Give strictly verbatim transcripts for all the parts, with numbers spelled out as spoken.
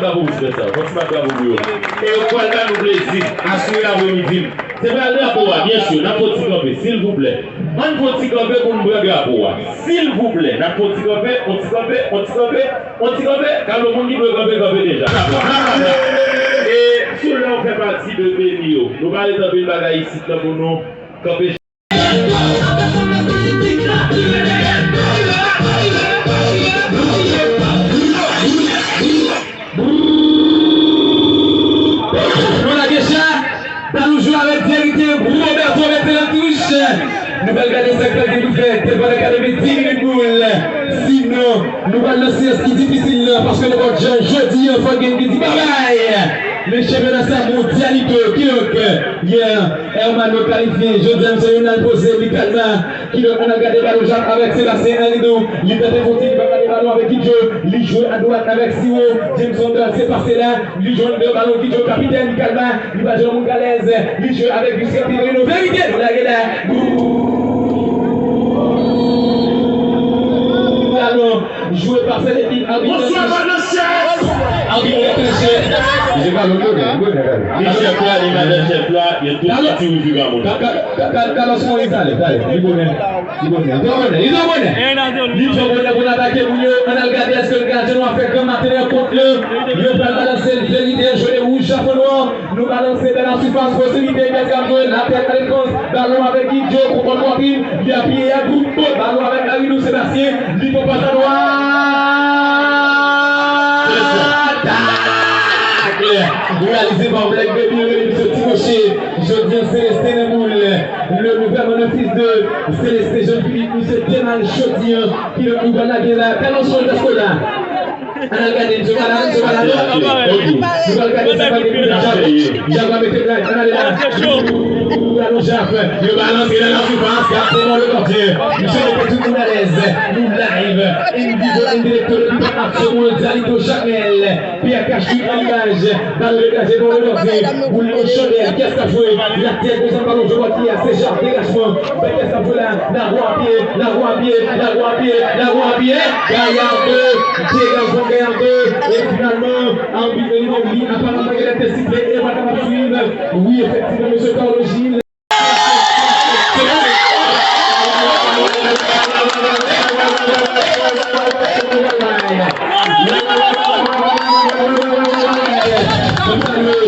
Bravo pou ti bèt sa yo. Fò ti bat bravo pou yo. E yo pral ba nou plezi. Asire apremidi. Se pral drapo a, byen si. N ap fè yon ti kanpe, silvouplè. Ann fè yon ti kanpe pou n pran drapo a. Silvouplè. N ap fè yon ti kanpe, yon ti kanpe, yon ti kanpe, yon ti kanpe. Kado moun ki dwe kanpe, kanpe deja. E solda yo fè pati de peyi yo. Nou pale tanpil bagay isit la pou nou kanpe. Nou lage cha, Daloujou avèk Djerite, Roberto mete nan touch. Nou pral gade sa k pral gen pou fèt pandan katreven di minit boul. Sinon, nou pral nan seyans ki difisil la, paske nenpòt jan, jodi an, fòk gen ki di babay. Le chanpyona sa mondyalito, kidonk, yeah, Hermano kalifye, jodi a, misye Ronald poze li kalma. Kidonk, ann al gade Ballon Jack avèk Sébastien Henry Dou. Li tante fon ti, li pa gade balon avèk Kidjo. Li jwe adwat avèk Siwo. Jameson Dal se pase la. Li jwenn de balon Kidjo, kapitèn li kalma. Li pa jwenn moun k alèz. Li jwe avèk Justin Pirino. Verite, nou lage la. Balon. Jwe pa Felipe, abit nan touch. Abit nan touch. Li se pa lòt kote, li konnen gade. Li chèf la, li madan chèf la, yo tout pati wifi pa moun. Ka-, ka-, ka-, ka-, Carlos Moïse, ale, ale, li konnen. Li konnen, li konnen, li konnen. Li konnen pou n atake moun yo, ann al gade èske l ka jwenn w ap fè gran maten an kont yo. Yo pral balanse l, Verite, jone wouj, chafon nwa. Nou balanse dan la sifas, posiblite Edgar Campo, la tèt a defans, balon avèk Guy Joe pou kont Wapin, li apiye a group, balon avèk Aridou Sebastien, li pran pas a dwat. Takl! Reyalize pa Black Baby, rele misye Ti Roche. Jodi an, Celestin nan boul. Le gouvènman nan fis de Celestin Jean Philippe, misye te mal jodi an. Ki le gouvènman la gen la, Carlos Soldasko la. Ann al gade, misye pa la, misye pa la, non. Nou pral gade sa k pral gen pou Jaf. Jaf va mete blak, ann ale la. Alon Jaf, yo balanse nan la sifas, Jaf se bon le gardien. Misye mete tout moun alèz. Nou live, en vivo, en directo depi Port Arthur, Mondyalito Jakmèl. Pierre Cachou an imaj, bal degaje pou le gardien. Boul an chandèl, kès k ap jwe? La tèt, konsa balon, je vois ki a, se Jaf, degajman. Bèk kès k ap jwe la, Lagwa a pye, Lagwa a pye, Lagwa a pye, Lagwa a pye. Gallardo, degajman Gallardo. E finalman, abit li menm li, aparamman, gen lè te sifle, e pa kapab swiv. Wi, efektivman, mesye Carlo Gilles. Mwen salye,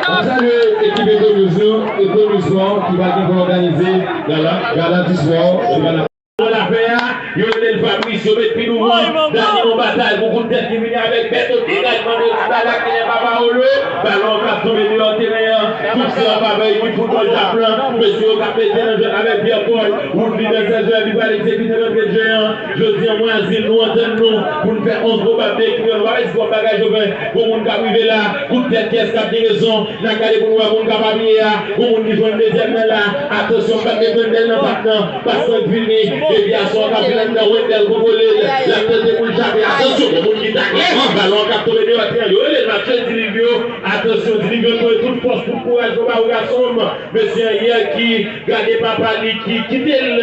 mwen salye ekip Echo News lan, Echo News lan ki pral gen pou òganize gala, gala di spò, se gala. Lapè a, yo rele l Fabrice, yo met pi douvan. Dani nan batay pou kout tèt ki vini avèk Beto, degajman de Balak, ki gen Papaolo. Balon k ap tonbe deyò teren an. Kout se an favè ekip foutbòl Jaf lan. Mesye yo k ap mete nan jwèt avèk Pierre Paul. Woodly nan sèz mèt, li pral egzekite rantre jwe an. Jodi an, mwen, Azil, nou antann nou pou n fè onz pwobab de ekip yo. Nou pa mèt di twòp bagay, Joven. Gon moun k ap rive la. Kout tèt, kiyès k ap gen rezon? N a gade pou n wè moun k ap apiye a. Gon moun ki jwenn dezyèm nan la. Atansyon, Mbappé pran bèl nan pak nan. Pas lan k vini. Devyasyon k ap vin anndan. Wendell kontwole l. L ap tante pou l chape. Atansyon, gon moun ki takle. Balon an k ap tonbe deyò teren. Yo rele l Mathieu Dilivio. Atansyon, Dilivio voye tout fòs, tout kouraj pou ba ou gason m. Mesye an yè ki gade papa li ki kite l, e,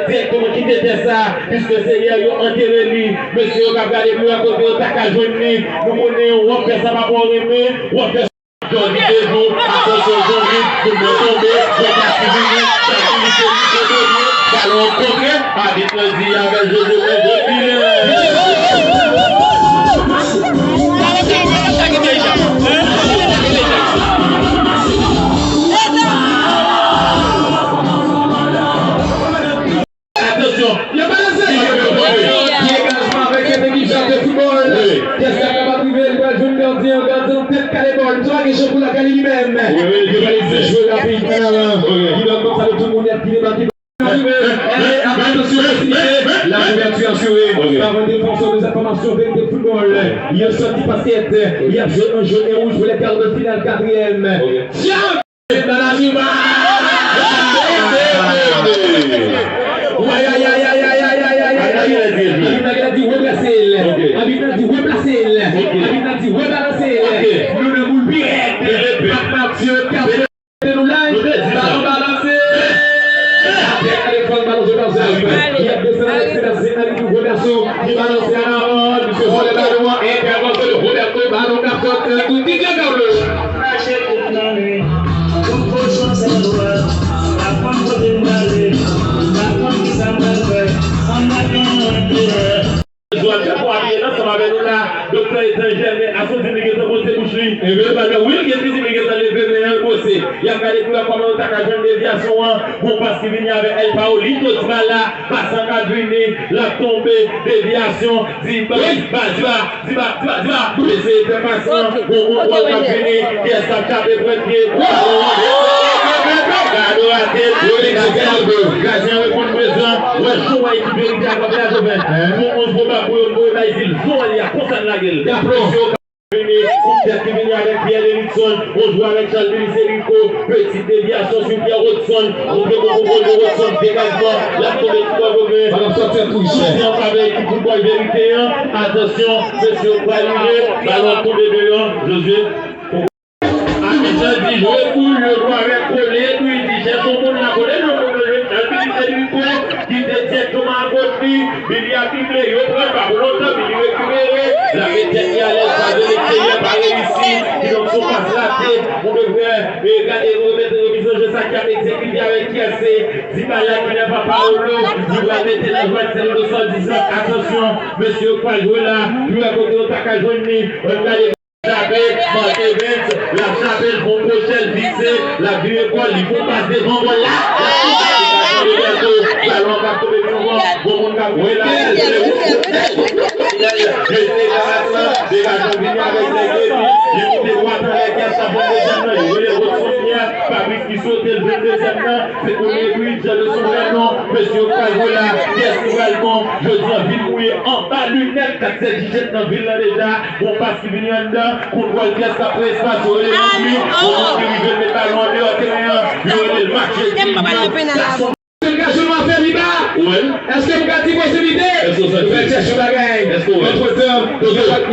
dirèkteman kite tè sa, piske se yè yo antere li. Mesye yo k ap gade pou yo wè kote yo ta ka jwenn li. Nou konnen w ap fè sa papa w renmen, w ap fè sa. Jòdi Dejou, atansyon Jean-Luc, kout bò tonbe, Jean-Baptiste vini, Jean-Baptiste vini, balon kontre, abit lan di avè Joseph Joseph Vilè. Atansyon, yo balanse. Degajman avèk efektif Jaf de foutbòl. Kiyès k ap kapab rive? Li pral jwenn gadyen an, gadyen an tèt kale bòl. Misye pa gen chan pou lakay li menm. Li pral eseye jwe rapid. Li donn konsa de tout moun nèt ki debake. Atansyon, posiblite. La kouverti asire. Par un défenseur des informations, Verite Football. Yon sòti paskèt. Y ap jwe an jòn e wouj pou lè kar de final katriyèm. Tchak! Abit la di replase l. Abit la di replase l. Abit la di rebalanse l. Nou nan boul pi rèd. Ak Mathieu k ap mete nou live. Balon balanse. Atè, ale fòs, balon sou Danzèl. Y ap desann avèk Sébastien Henry pou Roberto. Li balanse a la ròd. Misye vòlè balon an. Entèvansyon de Roberto. Balon k ap sòti nan tou. Didier Carlo. Mache tout lannwit. Tout kochon san lwa. Pa konn kote m prale. Pa konn kisa m pral fè. Ann ap yon lòt deyò. Jwa trè fò apiye ansanm avè nou la. Doktè Etranjè, men Asontin li gentan poze bouch li. Ebyen, Emmanuel Wilkins li gentan leve men an, l brose. Y ap gade pou wè kòman yo ta ka jwenn devyasyon an. Bon pas ki vini avè El Paolito Dybala. Pas an ka vini, l ap tonbe. Devyasyon, Diba, Diba, Diba, Diba, Diba. Eseye fè pas lan. Bon kontwòl k ap vini. Pyès k ap chape pran pye. Balon an. Gado rate. Gadyen reponn prezan. Wè, jou wè ekip verite a kanpe a Joven. Bon onz pwobab pou yo voye bay Zil. Jou wè li a konsa n lage l. Vini, kout tèt ki vini avèk Pierre Erickson. On jwe avèk Charles Denis Erico. Petit devyasyon sou Pierre Rodson. Montre pou Rodson degajman. L ap tonbe sou bò Joven. Balon sòti an touche. Soutyen an favè ekip foutbòl verite an. Atansyon, mesye yo pral rive. Balon tonbe deyò. Josué. Abitan di jwe pou l, yo jwe avèk Kole, epi di chèche yon moun nan Kole, yon moun nan jwe Charles Denis Erico, ki te direkteman a kot li, Billy ap drible, yo pran l pa pou lontan, Billy rekipere, l ap met tèt li alèz, pase leksteryè pa reyisi, kidonk sou pas rate, ou devre, e gade, remèt remizanje sa ki ap egzekite avèk Kiese, Dybala ki nan pa Paolo, li pral mete nan jwèt, se nimewo san dis, atansyon, mesye yo pral jwe la, pou wè kote yo ta ka jwenn li, ann gade. Chape, Mark Evans, l ap chape, l fè yon kwochè, l fikse, l ap vire kò l, li fè yon pas devan gòl la. L ap touche, li pa tonbe bèto. Balon k ap tonbe devan, gon moun k ap voye la. Mesye, degaje la, degaje la, vini avèk nèg epi, li moute dwat anlè, kè sa, bon dezyèm nan, li rele Rodson Pierre, Fabrice ki sote, l jwenn dezyèm nan, se premye bri, Jean de son vrè non, mesye yo pral jwe la, kiyès ki pral bon, jodi an, Vil Mouye anba linèt, kat sèt jijèt nan vil lan deja, bon pas ki vini anndan, kontwòl pyès k ap pran espas, yo rele Monkli, bon Monkli rive met balon andeyò teren an, yo rele l match. Èske m ka jwe nou afè pi ba? Èske m ka di posiblite? Èske w santi? Nou fè chèche yon bagay. Antretan, nou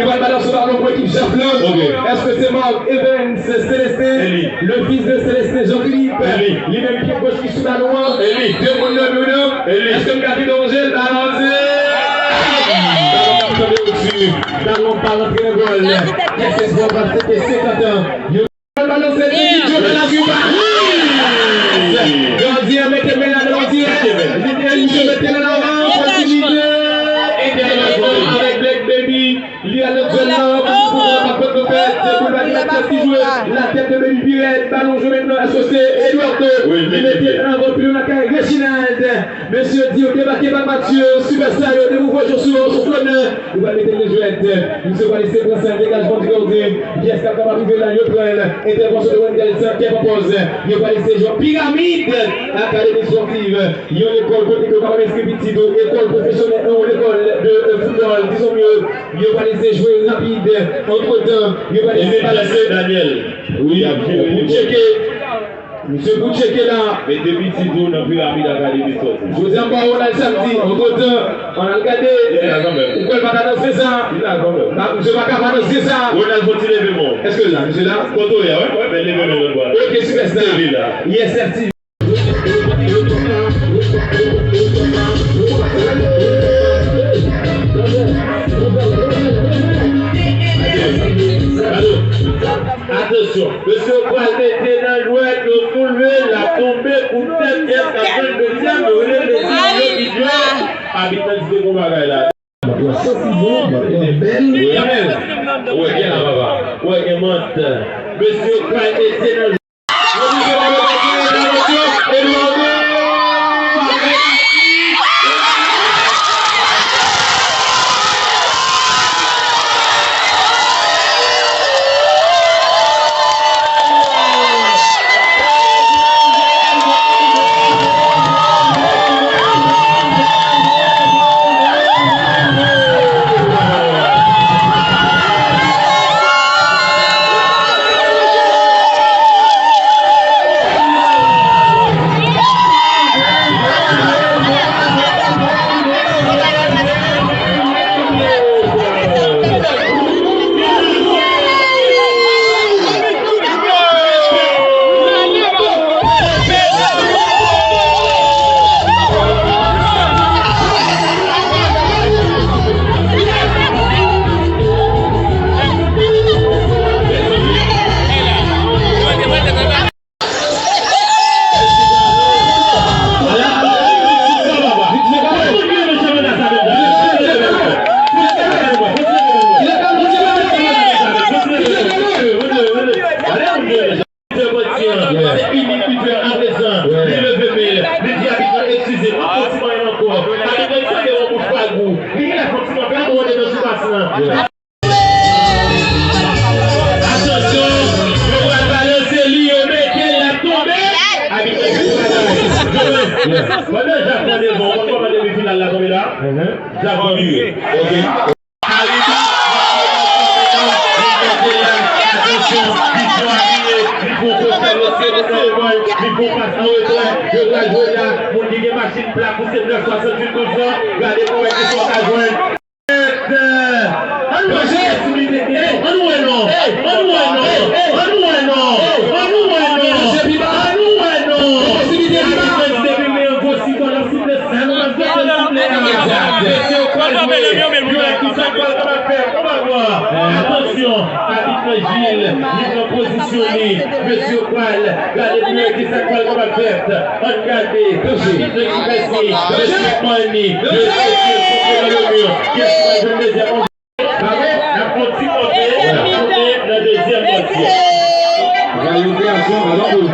pral balanse balon pou ekip Jaflon. Èske se Mark Evans Célestin, le fils de Célestin Jean-Philippe, li menm pye goch ki sou balon an? De moun nan nou nan. Èske m ka vide yon je? Balanse! Balon k ap tonbe odsi. Balon pa rantre nan gòl. Kèk eswa pral fete senkant an. Yo pral balanse, David Joe nan la Cuba. Gardien mete men la nan gardien. Li te mete men la nan kontinite. Entèvansyon avèk Black Baby. Li al nan zòn nan, pou, pou, pou, pa pran konpèt, se pou l pa gen la tèt ki jwe. La tèt de Baby pi rèd, balon jwe mentnan, èske se Eduardo? Li mete anvan, pilon lakay Reginald. Mesye di yo debake pa Mathieu, sipèsta yo, demouvre Joshua, sou flonè. Li pral mete l nan jwèt. Misye pral eseye pran sa, degajman di gardien. Pyès k ap kapab rive la, yo pran l. Entèvansyon de Wendell Saint, kè pa pòz. Yo pral eseye jwe piramid. Akademi Spòtiv. Yon lekòl kote ke w kapab enskri pitit ou, ekòl pwofesyonèl, yon lekòl de, euh, foutbòl, dizon mye, yo pral eseye jwe rapid. Antretan, yo pral eseye balanse. Daniel. Wi, pou tcheke. Misye pou tcheke la. Mete pitit ou nan piramid Akademi Spòtiv. Jodi a m ba w Ronald Samdi. Antretan, ann al gade. Li la kanmenm. Ou kwè l pa ka danse sa? Li la kanmenm. Misye pa ka pa danse sa. Ronald, fò ti leve men w. Èske l la? Misye la? Kote w ye a? Wè, wè, men leve men w lòt bò a. Ok, sipèsta. Li la. Yes, F T V. Alo. Atansyon, mesye yo pral mete nan jwèt, yo soulve l, l ap tonbe, kout tèt, pyès k ap jwenn dezyèm, yo rele dezyèm, yo ki jwe. Abit nan di te gon bagay la. Wè, gen la, papa. Wè, gen mant. Mesye yo pral mete nan Atansyon, yo pral balanse li, yo mete l, l ap tonbe. Abitè, pandan Jakò devan, ou konn kòman demi final la tonbe la? Jakò vire. Ok. Kariba, li mete l, atansyon, li vire, li fè yon kote, l ese pou nan bòl, li fè yon pas an retrè, yo pral jwe la, moun ki gen machin pla pou se nèf swasanntuit pou san, gade pou wè kisa w ka jwenn. Ann wè non. Ann wè non. Ann wè non. Ann wè non. Ann wè non. Ann wè non. Ann wè non. Arbitraj depi men an gwo sikò l ap siffle sa nou pral fè siffle a. Mesye yo pral jwe. Yo wè kisa k pral kapab fè. Konba nwa. Atansyon. Abit nan Jil. Li pran pozisyon li. Mesye yo pral. Gade pou yo wè kisa k pral kapab fèt. Ann gade. Abit nan ki fè siy. Mesye Manny. Mesye Jil kontre nan le mur. Kiyès ki pral jwenn dezyèm? Pa vre? N ap fè yon ti kanpe. N ap tounen nan dezyèm mòtye. Pral yon kreasyon, balon pou.